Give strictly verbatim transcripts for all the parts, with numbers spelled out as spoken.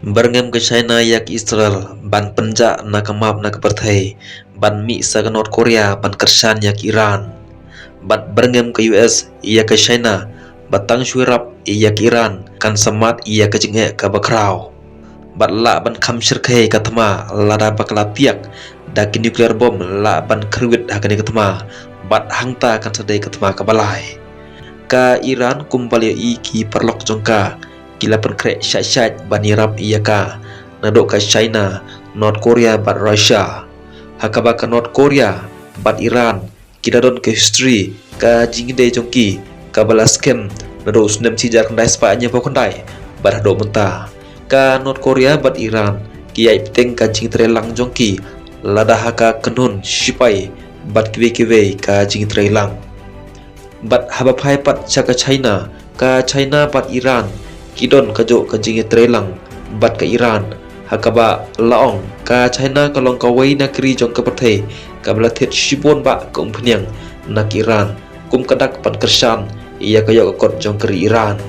Byrngem ka China ïa ka Israel ban pynjah na ka map na ka pyrthei, ban mih sa ka North Korea ban kyrshan ïa ka Iran. Bad byrngem ka U S ïa ka China, ba tang shu ïarap ïa ka Iran kan sa mad ïa ka jingeh kaba khraw. Bad lah ban kham shyrkhei ka thma lada ba ka la piak da ki nuclear bomb lah ban kyrwit ha kane ka thma, bad hangta kan sa dei ka thma kaba lai. Ka Iran kumba la ïohi ki paralok jong ka, ki la pynkhreh shait shait ban ïarap ïa ka naduh ka China, North Korea bad Russia. Ha kaba ka North Korea bad Iran ki la don ka history ka jingïadei jong ki kaba la skhem naduh u snem shi hajar khyndai spah hynñiewphew khyndai bad haduh mynta. Ka North Korea bad Iran ki ïaid bteng ka jingtreilang jong ki lada ha ka kynhun shipai bad kiwei kiwei ka jingtreilang. Bad haba phai pat sha ka China, ka China bad Iran ki don kajuh ka jingtreilang bad ka Iran, ha kaba la ong ka China ka long kawei na ki ri jong ka pyrthei kaba la thied shibun bah ka umphniang na ka Iran, kum ka dak ban kyrshan ïa ka ïoh ka kot jong ka ri Iran.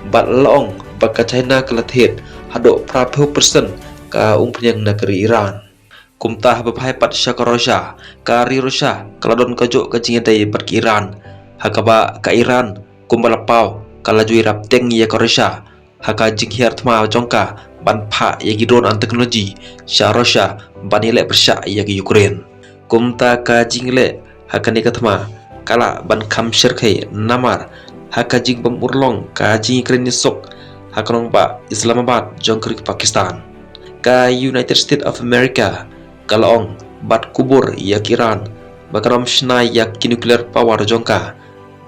Bad la ong ba ka China ka la thied haduh phraphew percent ka umphniang na ka ri Iran. Kumta haba phai pat sha ka Russia, ka ri Russia ka la don kajuh ka jingïadei bad ka Iran, ha kaba ka Iran kumba la paw ka la ju ïarap bteng ïa ka Russia ha ka jinghiar thma jong ka ban phah ïa ki drone and technology sha Russia ban ïaleh pyrshah ïa ka Ukraine. Kumta ka jingleh ha kane ka thma ka lah ban kham shyrkhei namar ha ka jingbym urlong ka jingïakren ïasuk ha ka nongbah Islamabad jong ka ri Pakistan. Ka United States of America ka la ong bad kubur ïa ka Iran ba kan ym shna ïa ki nuclear power jong ka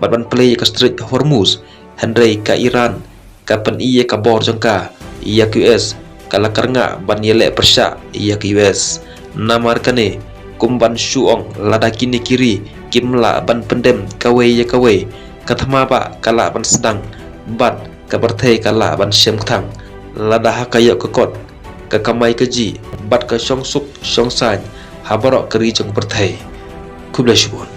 bad ban plie ïa ka Strait Hormuz, hynrei ka Iran ka pyni ïa ka bor jong ka ïa ka U S, ka la kyrngah ban ïaleh pyrshah ïa ka U S. Namar kane, kum ban shu ong lada kine ki ri kim lah ban pyndem kawei ïa kawei, ka thma bah ka lah ban sdang bad ka pyrthei ka lah ban shem kthang lada ha ka ïoh ka kot, ka kamai kajih bad ka shongsuk shongsaiñ ha baroh ka ri jong ka pyrthei. Khublei shibun.